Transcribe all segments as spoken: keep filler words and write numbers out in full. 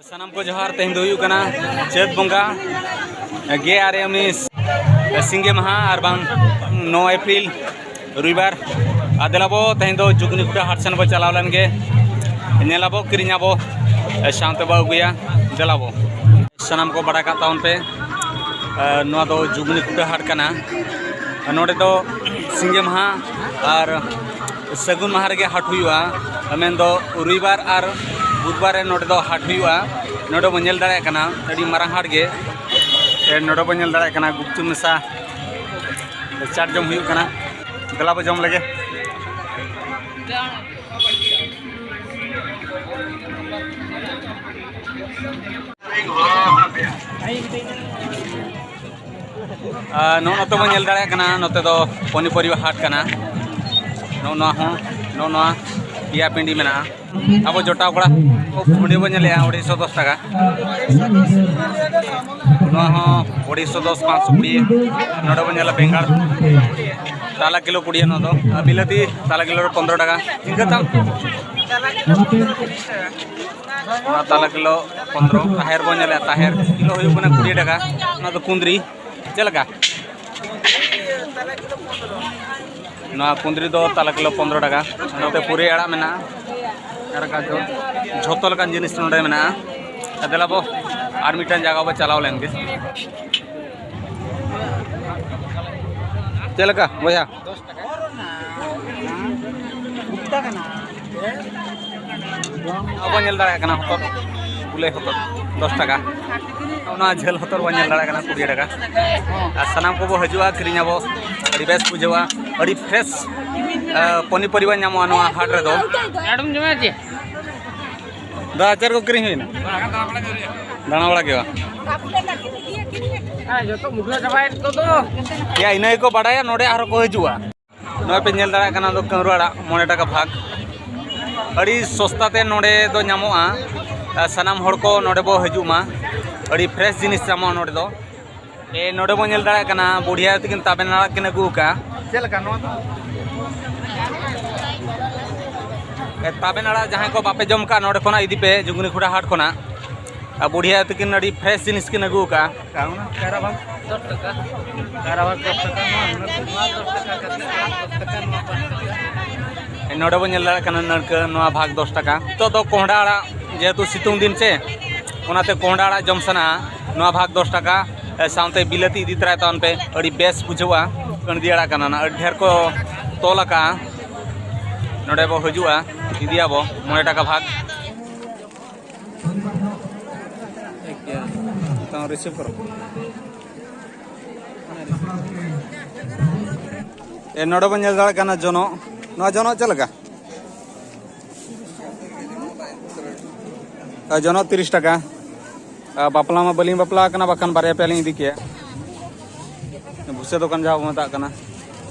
ᱥᱟᱱᱟᱢ ᱠᱚ ᱡᱚᱦᱟᱨ᱾ ᱛᱮᱦᱮᱧ ᱫᱚ ᱦᱩᱭᱩᱜ ᱠᱟᱱᱟ ᱪᱟᱹᱛ ᱵᱚᱸᱜᱟ ᱜᱮᱞ ᱟᱨᱮ ᱩᱱᱤᱥ ᱥᱤᱸᱜᱮ ᱢᱟᱦᱟ, ᱟᱨ ᱵᱟᱝ ᱱᱚ ᱮᱯᱨᱤᱞ ᱨᱚᱵᱤᱵᱟᱨ᱾ ᱟᱨ ᱫᱮᱞᱟ ᱵᱚ, ᱛᱮᱦᱮᱧ ᱫᱚ ᱡᱩᱜᱽᱱᱤ ᱠᱷᱩᱴᱟᱹ ᱦᱟᱴ ᱥᱮᱱ ᱵᱚ ᱪᱟᱞᱟᱣ ᱞᱮᱱ ᱜᱮ, ᱧᱮᱞ ᱟᱵᱚ, ᱠᱤᱨᱤᱧ ᱟᱵᱚ, ᱥᱟᱶᱛᱮ ᱵᱚ ᱟᱹᱜᱩᱭᱟ᱾ ᱫᱮᱞᱟ ᱵᱚ, ᱥᱟᱱᱟᱢ ᱠᱚ ᱵᱟᱲᱟᱭ ᱠᱟᱜ ᱛᱟᱵᱚᱱ ᱯᱮ, ᱱᱚᱣᱟ ᱫᱚ ᱡᱩᱜᱽᱱᱤ ᱠᱷᱩᱴᱟᱹ ᱦᱟᱴ ᱠᱟᱱᱟ᱾ ᱱᱚᱰᱮ ᱫᱚ ᱥᱤᱸᱜᱮ ᱢᱟᱦᱟ ᱟᱨ ᱥᱟᱹᱜᱩᱱ ᱢᱟᱦᱟ ᱨᱮᱜᱮ ᱦᱟᱴ ᱦᱩᱭᱩᱜᱼᱟ, ᱢᱮᱱᱫᱚ ᱨᱚᱵᱤᱵᱟᱨ ᱟᱨ ᱵᱩᱫᱷᱵᱟᱨ ᱨᱮ ᱱᱚᱰᱮ ᱫᱚ ᱦᱟᱴ ᱦᱩᱭᱩᱜᱼᱟ᱾ ᱱᱚᱰᱮ ᱵᱚᱱ ᱧᱮᱞ ᱫᱟᱲᱮᱭᱟᱜ ᱠᱟᱱᱟ, ᱟᱹᱰᱤ ᱢᱟᱨᱟᱝ ᱦᱟᱴ ᱜᱮ᱾ ᱮ, ᱱᱚᱰᱮ ᱵᱚᱱ ᱧᱮᱞ ᱫᱟᱲᱮᱭᱟᱜ ᱠᱟᱱᱟ, ᱜᱩᱯᱪᱩᱯ ᱢᱮᱥᱟ ᱪᱟᱴ ᱡᱚᱢ ᱦᱩᱭᱩᱜ ᱠᱟᱱᱟ᱾ ᱫᱮᱞᱟ ᱵᱚ ᱡᱚᱢ ᱞᱮᱜᱮ᱾ ᱟᱨ ᱱᱚᱜᱼᱚ ᱱᱚᱛᱮ ᱵᱚᱱ ᱧᱮᱞ ᱫᱟᱲᱮᱭᱟᱜ ᱠᱟᱱᱟ, ᱱᱚᱛᱮ ᱫᱚ ᱯᱚᱱᱤᱯᱚᱨᱤᱵᱟ ᱦᱟᱴ ᱠᱟᱱᱟ᱾ ᱱᱚᱜᱼᱚ ᱱᱚᱣᱟ ᱦᱚᱸ, ᱱᱚᱜᱼᱚ ᱱᱚᱣᱟ ᱯᱮᱭᱟ ᱯᱤᱸᱰᱤ ᱢᱮᱱᱟᱜᱼᱟ᱾ ᱟᱵᱚ ᱡᱚᱴᱟᱣ ᱠᱚᱲᱟ ᱠᱚ ᱵᱷᱩᱸᱰᱤ ᱵᱚᱱ ᱧᱮᱞᱮᱜᱼᱟ, ᱟᱹᱲᱟᱹᱭᱥᱚ ᱫᱚᱥ ᱴᱟᱠᱟ᱾ ᱱᱚᱣᱟ ᱦᱚᱸ ᱟᱹᱲᱟᱹᱭᱥᱚ ᱫᱚᱥ, ᱯᱟᱸᱪᱥᱚ ᱠᱩᱲᱤ᱾ ᱱᱚᱰᱮ ᱵᱚᱱ ᱧᱮᱞᱟ ᱵᱮᱸᱜᱟᱲ, ᱛᱟᱞᱟ ᱠᱤᱞᱳ ᱠᱩᱲᱤ ᱱᱚᱣᱟ ᱫᱚ, ᱟᱨ ᱵᱤᱞᱟᱹᱛᱤ ᱛᱟᱞᱟ ᱠᱤᱞᱳ ᱨᱮ ᱯᱚᱱᱫᱽᱨᱚ ᱴᱟᱠᱟ᱾ ᱪᱤᱱᱜᱟᱹ ᱛᱟᱢ? ᱱᱚᱣᱟ ᱛᱟᱞᱟ ᱠᱤᱞᱳ ᱯᱚᱱᱫᱽᱨᱚ᱾ ᱛᱟᱦᱮᱨ ᱵᱚᱱ ᱧᱮᱞᱮᱜᱼᱟ, ᱛᱟᱦᱮᱨ ᱠᱤᱞᱳ ᱦᱩᱭᱩᱜ ᱠᱟᱱᱟ ᱠᱩᱲᱤ ᱴᱟᱠᱟ᱾ ᱚᱱᱟ ᱫᱚ ᱠᱩᱸᱫᱽᱨᱤ᱾ ᱪᱮᱫ ᱞᱮᱠᱟ? ᱱᱚᱣᱟ ᱠᱩᱸᱫᱽᱨᱤ ᱫᱚ ᱛᱟᱞᱟ ᱠᱤᱞᱳ ᱯᱚᱱᱫᱽᱨᱚ ᱴᱟᱠᱟ᱾ ᱱᱚᱛᱮ ᱯᱩᱨᱟᱹᱭ ᱟᱲᱟᱜ ᱢᱮᱱᱟᱜᱼᱟ, ᱟᱨ ᱜᱟᱡᱚᱨ, ᱡᱷᱚᱛᱚ ᱞᱮᱠᱟᱱ ᱡᱤᱱᱤᱥ ᱱᱚᱰᱮ ᱢᱮᱱᱟᱜᱼᱟ᱾ ᱟᱨ ᱫᱮᱞᱟ ᱵᱚ, ᱟᱨ ᱢᱤᱫᱴᱟᱝ ᱡᱟᱭᱜᱟ ᱵᱚ ᱪᱟᱞᱟᱣ ᱞᱮᱱ ᱜᱮ᱾ ᱪᱮᱫ ᱞᱮᱠᱟ ᱵᱚᱭᱦᱟ? ᱟᱵᱚ ᱧᱮᱞ ᱫᱟᱲᱮᱭᱟᱜ ᱠᱟᱱᱟ ᱦᱚᱛᱚᱫ, ᱯᱩᱞᱟᱹᱭ ᱦᱚᱛᱚᱫ, ᱫᱚᱥ ᱴᱟᱠᱟ᱾ ᱚᱱᱟ ᱡᱷᱟᱹᱞ ᱦᱚᱛᱚᱫ ᱵᱚᱱ ᱧᱮᱞ ᱫᱟᱲᱮᱭᱟᱜ ᱠᱟᱱᱟ, ᱠᱩᱲᱤ ᱴᱟᱠᱟ᱾ ᱟᱨ ᱥᱟᱱᱟᱢ ᱠᱚᱵᱚ ᱦᱤᱡᱩᱜᱼᱟ, ᱠᱤᱨᱤᱧ ᱟᱵᱚ, ᱟᱹᱰᱤ ᱵᱮᱥ ᱵᱩᱡᱷᱟᱹᱜᱼᱟ, ᱟᱹᱰᱤ fresh, ᱟ, ᱯᱚᱱᱤᱯᱚᱨᱤᱵᱟ ᱧᱟᱢᱚᱜᱼᱟ ᱱᱚᱣᱟ ᱦᱟᱴ ᱨᱮᱫᱚ᱾ ᱫᱟ, ᱟᱪᱟᱨ ᱠᱚ ᱠᱤᱨᱤᱧ ᱦᱩᱭᱱᱟ? ᱫᱟᱬᱟ ᱵᱟᱲᱟ ᱜᱮ ᱵᱟᱝ? ᱡᱚᱛᱚ ᱢᱩᱴᱷᱟᱹ ᱪᱟᱵᱟᱭᱮᱱ ᱠᱚ ᱫᱚ᱾ ᱭᱟ, ᱤᱱᱟᱹ ᱜᱮᱠᱚ ᱵᱟᱰᱟᱭᱟ, ᱱᱚᱰᱮ ᱟᱨᱦᱚᱸ ᱠᱚ ᱦᱤᱡᱩᱜᱼᱟ᱾ ᱱᱚᱜᱼᱚᱭ ᱯᱮ ᱧᱮᱞ ᱫᱟᱲᱮᱭᱟᱜ ᱠᱟᱱᱟ, ᱫᱚ ᱠᱟᱹᱣᱨᱟᱹ ᱟᱲᱟᱜ ᱢᱚᱬᱮ ᱴᱟᱠᱟ ᱵᱷᱟᱜᱽ᱾ ᱟᱹᱰᱤ ᱥᱚᱥᱛᱟ ᱛᱮ ᱱᱚᱰᱮ ᱫᱚ ᱧᱟᱢᱚᱜᱼᱟ᱾ ᱟᱨ ᱥᱟᱱᱟᱢ ᱦᱚᱲ ᱠᱚ ᱱᱚᱰᱮ ᱵᱚ ᱦᱤᱡᱩᱜ ᱢᱟ, ᱟᱹᱰᱤ fresh ᱡᱤᱱᱤᱥ ᱧᱟᱢᱚᱜᱼᱟ ᱱᱚᱰᱮ ᱫᱚ᱾ ᱮ, ᱱᱚᱰᱮ ᱵᱚ ᱧᱮᱞ ᱫᱟᱲᱮᱭᱟᱜ ᱠᱟᱱᱟ, ᱵᱩᱲᱦᱤ ᱟᱭᱳ ᱛᱟᱹᱠᱤᱱ ᱛᱟᱵᱮᱱ ᱟᱲᱟᱜ ᱠᱤᱱ ᱟᱹᱜᱩ ᱟᱠᱟᱫᱼᱟ᱾ ᱪᱮᱫ ᱞᱮᱠᱟ ᱱᱚᱣᱟ ᱫᱚ? ᱮ, ᱛᱟᱵᱮᱱ ᱟᱲᱟᱜ ᱡᱟᱦᱟᱸᱭ ᱠᱚ ᱵᱟᱯᱮ ᱡᱚᱢ ᱠᱟᱜ, ᱱᱚᱰᱮ ᱠᱷᱚᱱᱟᱜ ᱤᱫᱤ ᱯᱮ, ᱡᱩᱜᱽᱱᱤ ᱠᱷᱩᱲᱟ ᱦᱟᱴ ᱠᱷᱚᱱᱟᱜ᱾ ᱟᱨ ᱵᱩᱲᱦᱤ ᱟᱭᱳ ᱛᱟᱹᱠᱤᱱ ᱟᱹᱰᱤ fresh ᱡᱤᱱᱤᱥ ᱠᱤᱱ ᱟᱹᱜᱩ ᱟᱠᱟᱫᱼᱟ᱾ ᱠᱟᱭᱨᱟ ᱵᱷᱟᱜᱽ ᱫᱚᱥ ᱴᱟᱠᱟ᱾ ᱠᱟᱭᱨᱟ ᱵᱷᱟᱜᱽ ᱫᱚᱥ ᱴᱟᱠᱟ, ᱱᱚᱣᱟ ᱦᱩᱱᱟᱹᱝ ᱱᱚᱣᱟ ᱫᱚᱥ ᱴᱟᱠᱟ ᱠᱟᱛᱮ, ᱱᱚᱣᱟ ᱫᱚᱥ ᱴᱟᱠᱟ, ᱱᱚᱣᱟ ᱯᱟᱸᱪ ᱴᱟᱠᱟ᱾ ᱱᱚᱰᱮ ᱵᱚᱱ ᱧᱮᱞ ᱫᱟᱲᱮᱭᱟᱜ ᱠᱟᱱᱟ ᱱᱟᱹᱲᱠᱟᱹ, ᱱᱚᱣᱟ ᱵᱷᱟᱜᱽ ᱫᱚᱥ ᱴᱟᱠᱟ᱾ ᱱᱤᱛᱚᱜ ᱫᱚ ᱠᱚᱸᱦᱰᱟ ᱟᱲᱟᱜ, ᱡᱮᱦᱮᱛᱩ ᱥᱤᱛᱩᱝ ᱫᱤᱱ ᱥᱮ, ᱚᱱᱟᱛᱮ ᱠᱚᱸᱦᱰᱟ ᱟᱲᱟᱜ ᱡᱚᱢ ᱥᱟᱱᱟᱣᱟ, ᱱᱚᱣᱟ ᱵᱷᱟᱜᱽ ᱫᱚᱥ ᱴᱟᱠᱟ᱾ ᱮ, ᱥᱟᱶᱛᱮ ᱵᱤᱞᱟᱹᱛᱤ ᱤᱫᱤ ᱛᱚᱨᱟᱭ ᱛᱟᱵᱚᱱ ᱯᱮ, ᱟᱹᱰᱤ ᱵᱮᱥ ᱵᱩᱡᱷᱟᱹᱜᱼᱟ᱾ ᱠᱟᱹᱬᱫᱤ ᱟᱲᱟᱜ ᱠᱟᱱᱟ, ᱱᱟ ᱟᱹᱰᱤ ᱰᱷᱮᱨ ᱠᱚ ᱛᱚᱞ ᱟᱠᱟᱜᱼᱟ᱾ ᱱᱚᱰᱮ ᱵᱚ ᱦᱤᱡᱩᱜᱼᱟ, ᱤᱫᱤᱭᱟᱵᱚ ᱢᱚᱬᱮ ᱴᱟᱠᱟ ᱵᱷᱟᱜᱽ᱾ ᱴᱷᱤᱠ ᱜᱮᱭᱟ, ᱱᱤᱛᱚᱝ receive ᱠᱚᱨᱚ᱾ ᱮ, ᱱᱚᱰᱮ ᱵᱚᱱ ᱧᱮᱞ ᱫᱟᱲᱮᱭᱟᱜ ᱠᱟᱱᱟ ᱡᱚᱱᱚᱜ᱾ ᱱᱚᱣᱟ ᱡᱚᱱᱚᱜ ᱪᱮᱫ ᱞᱮᱠᱟ? ᱮ, ᱡᱚᱱᱚᱜ ᱛᱤᱨᱤᱥ ᱴᱟᱠᱟ᱾ ᱮ, ᱵᱟᱯᱞᱟ ᱢᱟ ᱵᱟᱹᱞᱤᱧ ᱵᱟᱯᱞᱟ ᱟᱠᱟᱱᱟ, ᱵᱟᱠᱷᱟᱱ ᱵᱟᱨᱭᱟ ᱯᱮᱭᱟ ᱞᱤᱧ ᱤᱫᱤ ᱠᱮᱭᱟ᱾ ᱵᱷᱩᱥᱟᱹ ᱫᱚᱠᱟᱱ ᱡᱟᱦᱟᱸ ᱵᱚ ᱢᱮᱛᱟᱜ ᱠᱟᱱᱟ᱾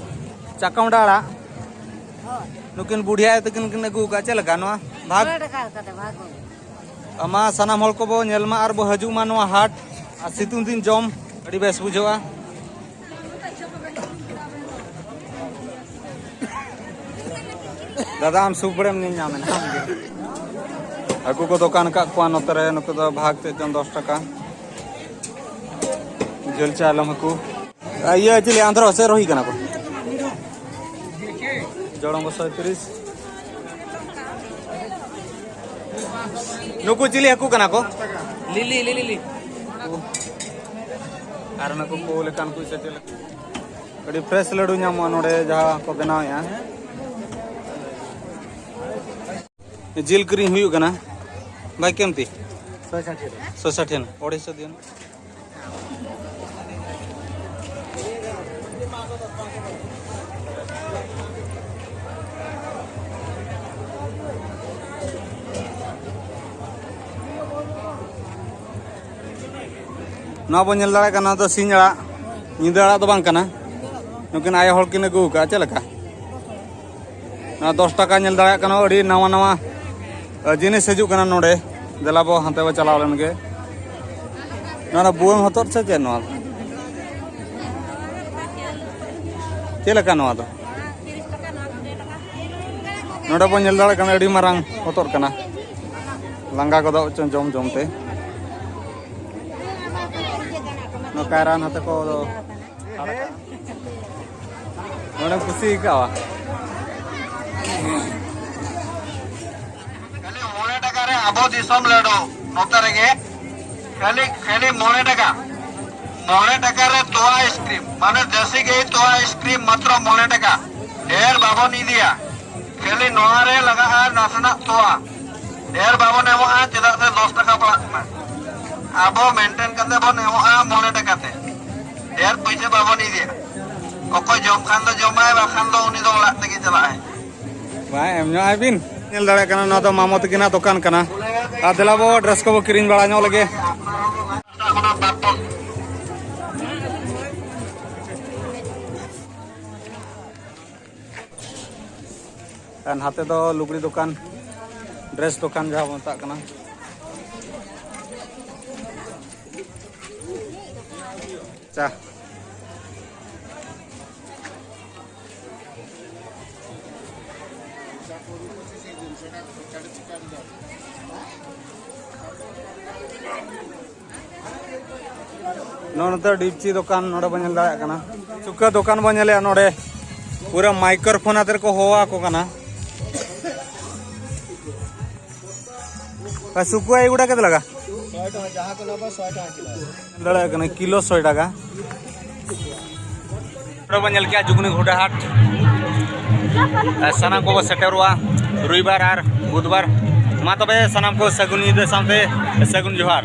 ᱪᱟᱠᱟᱢᱰᱟ ᱟᱲᱟᱜ᱾ ᱱᱩᱠᱤᱱ ᱵᱩᱰᱷᱤ ᱟᱭᱳ ᱛᱟᱹᱠᱤᱱ ᱠᱤᱱ ᱟᱹᱜᱩ ᱟᱠᱟᱫᱼᱟ, ᱪᱮᱫ ᱞᱮᱠᱟ ᱱᱚᱣᱟ ᱵᱷᱟᱜᱽ? ᱠᱚᱲᱟ ᱴᱟᱠᱟ ᱠᱟᱛᱮ ᱵᱷᱟᱜᱽ᱾ ᱟᱢᱟ ᱥᱟᱱᱟᱢ ᱦᱚᱲ ᱠᱚᱵᱚ ᱧᱮᱞ ᱢᱟ ᱟᱨ ᱵᱚ ᱦᱤᱡᱩᱜ ᱢᱟ ᱱᱚᱣᱟ ᱦᱟᱴ᱾ ᱟᱨ ᱥᱤᱛᱩᱝ ᱫᱤᱱ ᱡᱚᱢ ᱟᱹᱰᱤ ᱵᱮᱥ ᱵᱩᱡᱷᱟᱹᱜᱼᱟ᱾ ᱫᱟᱫᱟ, ᱟᱢ ᱥᱩᱠ ᱵᱮᱲᱮᱢ ᱧᱮᱞ ᱧᱟᱢᱮᱱᱟ᱾ ᱦᱟᱹᱠᱩ ᱠᱚ ᱫᱚᱠᱟᱱ ᱟᱠᱟᱫ ᱠᱚᱣᱟ ᱱᱚᱛᱮ ᱨᱮ, ᱱᱩᱠᱩ ᱫᱚ ᱵᱷᱟᱜᱽ ᱛᱮ ᱪᱚᱝ ᱫᱚᱥ ᱴᱟᱠᱟ᱾ ᱡᱷᱟᱹᱞ ᱪᱟᱭᱞᱚᱢ ᱦᱟᱹᱠᱩ᱾ ᱟᱨ ᱤᱭᱟᱹ ᱪᱤᱞᱤ ᱟᱸᱫᱷᱨᱚ ᱥᱮ ᱨᱳᱦᱤ ᱠᱟᱱᱟ ᱠᱚ? ᱡᱚᱲᱚᱢ ᱠᱚ ᱥᱚᱭᱛᱨᱤᱥ᱾ ᱱᱩᱠᱩ ᱪᱤᱞᱤ ᱦᱟᱹᱠᱩ ᱠᱟᱱᱟ ᱠᱚ? ᱞᱤᱞᱤ, ᱞᱤᱞᱤ, ᱞᱤᱞᱤ᱾ ᱟᱨ ᱱᱩᱠᱩ ᱠᱚ ᱞᱮᱠᱟᱱ ᱠᱚ ᱥᱮ ᱪᱮᱫ ᱞᱮᱠᱟ? ᱟᱹᱰᱤ fresh ᱞᱟᱹᱰᱩ ᱧᱟᱢᱚᱜᱼᱟ ᱱᱚᱰᱮ ᱡᱟᱦᱟᱸ ᱠᱚ ᱵᱮᱱᱟᱣᱮᱫᱼᱟ᱾ ᱡᱤᱞ ᱠᱤᱨᱤᱧ ᱦᱩᱭᱩᱜ ᱠᱟᱱᱟ᱾ ᱵᱷᱟᱭ, ᱠᱮᱢᱛᱤ? ᱥᱚᱭ ᱥᱟᱴᱷᱤ ᱨᱮ᱾ ᱥᱚᱭ ᱥᱟᱴᱷᱤ ᱨᱮ᱾ ᱚᱲᱟᱭᱥᱚ ᱫᱤᱭᱚᱱ᱾ ᱱᱚᱣᱟ ᱵᱚᱱ ᱧᱮᱞ ᱫᱟᱲᱮᱭᱟᱜ ᱠᱟᱱᱟ, ᱱᱚᱣᱟ ᱫᱚ ᱥᱤᱧ ᱟᱲᱟᱜ, ᱧᱤᱫᱟᱹ ᱟᱲᱟᱜ ᱫᱚ ᱵᱟᱝ ᱠᱟᱱᱟ᱾ ᱱᱩᱠᱤᱱ ᱟᱭᱳ ᱦᱚᱲ ᱠᱤᱱ ᱟᱹᱜᱩ ᱟᱠᱟᱫᱼᱟ᱾ ᱪᱮᱫ ᱞᱮᱠᱟ? ᱱᱚᱣᱟ ᱫᱚᱥ ᱴᱟᱠᱟ ᱧᱮᱞ ᱫᱟᱲᱮᱭᱟᱜ ᱠᱟᱱᱟ, ᱟᱹᱰᱤ ᱱᱟᱣᱟ ᱱᱟᱣᱟ, ᱟ, ᱡᱤᱱᱤᱥ ᱦᱤᱡᱩᱜ ᱠᱟᱱᱟ ᱱᱚᱰᱮ᱾ ᱫᱮᱞᱟ ᱵᱚ ᱦᱟᱱᱛᱮ ᱵᱚ ᱪᱟᱞᱟᱣ ᱞᱮᱱ ᱜᱮ᱾ ᱱᱚᱣᱟ ᱫᱚ ᱵᱩᱣᱟᱹᱝ ᱦᱚᱛᱚᱫ ᱥᱮ ᱪᱮᱫ ᱱᱚᱣᱟ ᱫᱚ? ᱪᱮᱫ ᱞᱮᱠᱟ ᱱᱚᱣᱟ ᱫᱚ? ᱱᱚᱰᱮ ᱵᱚᱱ ᱧᱮᱞ ᱫᱟᱲᱮᱭᱟᱜ ᱠᱟᱱᱟ, ᱟᱹᱰᱤ ᱢᱟᱨᱟᱝ ᱦᱚᱛᱚᱫ ᱠᱟᱱᱟ᱾ ᱞᱟᱸᱜᱟ ᱜᱚᱫᱚᱜ ᱪᱚᱝ ᱡᱚᱢ ᱡᱚᱢ ᱛᱮ᱾ ᱱᱚᱣᱟ ᱠᱟᱭᱨᱟ ᱱᱚᱛᱮ ᱠᱚ ᱱᱚᱰᱮᱢ ᱠᱩᱥᱤ ᱟᱠᱟᱣᱟ? ᱠᱷᱟᱹᱞᱤ ᱢᱚᱬᱮ ᱴᱟᱠᱟ ᱨᱮ ᱟᱵᱚ ᱫᱤᱥᱚᱢ ᱞᱟᱹᱰᱩ ᱱᱚᱛᱮ ᱨᱮᱜᱮ ᱠᱷᱟᱹᱞᱤ ᱠᱷᱟᱹᱞᱤ ᱢᱚᱬᱮ ᱴᱟᱠᱟ᱾ ᱢᱚᱬᱮ ᱴᱟᱠᱟ ᱨᱮ ᱛᱚᱣᱟ ᱟᱭᱤᱥᱠᱨᱤᱢ, ᱢᱟᱱᱮ ᱫᱮᱥᱤ ᱜᱟᱹᱭ ᱛᱚᱣᱟ ᱟᱭᱤᱥᱠᱨᱤᱢ ᱢᱟᱛᱨᱚ ᱢᱚᱬᱮ ᱴᱟᱠᱟ᱾ ᱰᱷᱮᱨ ᱵᱟᱵᱚᱱ ᱤᱫᱤᱭᱟ᱾ ᱠᱷᱟᱹᱞᱤ ᱱᱚᱣᱟ ᱨᱮ ᱞᱟᱜᱟᱜᱼᱟ ᱱᱟᱥᱮᱱᱟᱜ ᱛᱚᱣᱟ᱾ ᱰᱷᱮᱨ ᱵᱟᱵᱚᱱ ᱮᱢᱚᱜᱼᱟ, ᱪᱮᱫᱟᱜ ᱥᱮ ᱫᱚᱥ ᱴᱟᱠᱟ ᱯᱟᱲᱟᱜ ᱠᱟᱱᱟ᱾ ᱟᱵᱚ ᱢᱮᱱᱴᱮᱱ ᱠᱟᱛᱮ ᱵᱚᱱ ᱮᱢᱚᱜᱼᱟ ᱢᱚᱬᱮ ᱴᱟᱠᱟ ᱛᱮ᱾ ᱰᱷᱮᱨ ᱯᱩᱭᱥᱟᱹ ᱵᱟᱵᱚᱱ ᱤᱫᱤᱭᱟ᱾ ᱚᱠᱚᱭ ᱡᱚᱢ ᱠᱷᱟᱱ ᱫᱚ ᱡᱚᱢᱟᱭ, ᱵᱟᱠᱷᱟᱱ ᱫᱚ ᱩᱱᱤ ᱫᱚ ᱚᱲᱟᱜ ᱛᱮᱜᱮ ᱪᱟᱞᱟᱜᱼᱟᱭ᱾ ᱵᱟᱝ, ᱮᱢ ᱧᱚᱜ ᱟᱭ ᱵᱤᱱ᱾ ᱧᱮᱞ ᱫᱟᱲᱮᱭᱟᱜ ᱠᱟᱱᱟ, ᱱᱚᱣᱟ ᱫᱚ ᱢᱟᱢᱚ ᱛᱟᱹᱠᱤᱱᱟᱜ ᱫᱚᱠᱟᱱ ᱠᱟᱱᱟ᱾ ᱟᱨ ᱫᱮᱞᱟ ᱵᱚ, ᱰᱨᱮᱥ ᱠᱚᱵᱚ ᱠᱤᱨᱤᱧ ᱵᱟᱲᱟ ᱧᱚᱜ ᱞᱮᱜᱮ᱾ ᱟᱨ ᱱᱟᱛᱮ ᱫᱚ ᱞᱩᱜᱽᱲᱤ ᱫᱚᱠᱟᱱ, ᱰᱨᱮᱥ ᱫᱚᱠᱟᱱ ᱡᱟᱦᱟᱸ ᱵᱚ ᱢᱮᱛᱟᱜ ᱠᱟᱱᱟ᱾ ᱪᱟ᱾ ᱱᱚᱜᱼᱚ ᱱᱚᱛᱮ ᱰᱤᱯᱪᱤ ᱫᱚᱠᱟᱱ ᱱᱚᱰᱮ ᱵᱚᱱ ᱧᱮᱞ ᱫᱟᱲᱮᱭᱟᱜ ᱠᱟᱱᱟ᱾ ᱪᱩᱠᱟᱹ ᱫᱚᱠᱟᱱ ᱵᱚᱱ ᱧᱮᱞᱮᱜᱼᱟ ᱱᱚᱰᱮ᱾ ᱯᱩᱨᱟᱹ microphone ᱟᱛᱮ ᱠᱚ ᱦᱚᱦᱚ ᱟᱠᱚ ᱠᱟᱱᱟ᱾ ᱟᱨ ᱥᱩᱠᱩ ᱟᱭ ᱜᱩᱰᱟ ᱠᱮᱫ ᱞᱟᱜᱟ? ᱥᱚᱭ ᱴᱟᱠᱟ, ᱡᱟᱦᱟᱸ ᱠᱚ ᱞᱟᱜᱟ, ᱥᱚᱭ ᱴᱟᱠᱟ ᱠᱤᱞᱳ᱾ ᱧᱮᱞ ᱫᱟᱲᱮᱭᱟᱜ ᱠᱟᱱᱟ, ᱠᱤᱞᱳ ᱥᱚᱭ ᱴᱟᱠᱟ᱾ ᱱᱚᱰᱮ ᱵᱚᱱ ᱧᱮᱞ ᱠᱮᱜᱼᱟ ᱡᱩᱜᱽᱱᱤ ᱜᱷᱩᱰᱟᱹ ᱦᱟᱴ᱾ ᱥᱟᱱᱟᱢ ᱠᱚᱠᱚ ᱥᱮᱴᱮᱨᱚᱜᱼᱟ ᱨᱚᱵᱤᱵᱟᱨ ᱟᱨ ᱵᱩᱫᱷᱵᱟᱨ᱾ ᱢᱟ ᱛᱚᱵᱮ ᱥᱟᱱᱟᱢ ᱠᱚ ᱥᱟᱹᱜᱩᱱ ᱧᱤᱫᱟᱹ ᱥᱟᱶᱛᱮ ᱥᱟᱹᱜᱩᱱ ᱡᱚᱦᱟᱨ᱾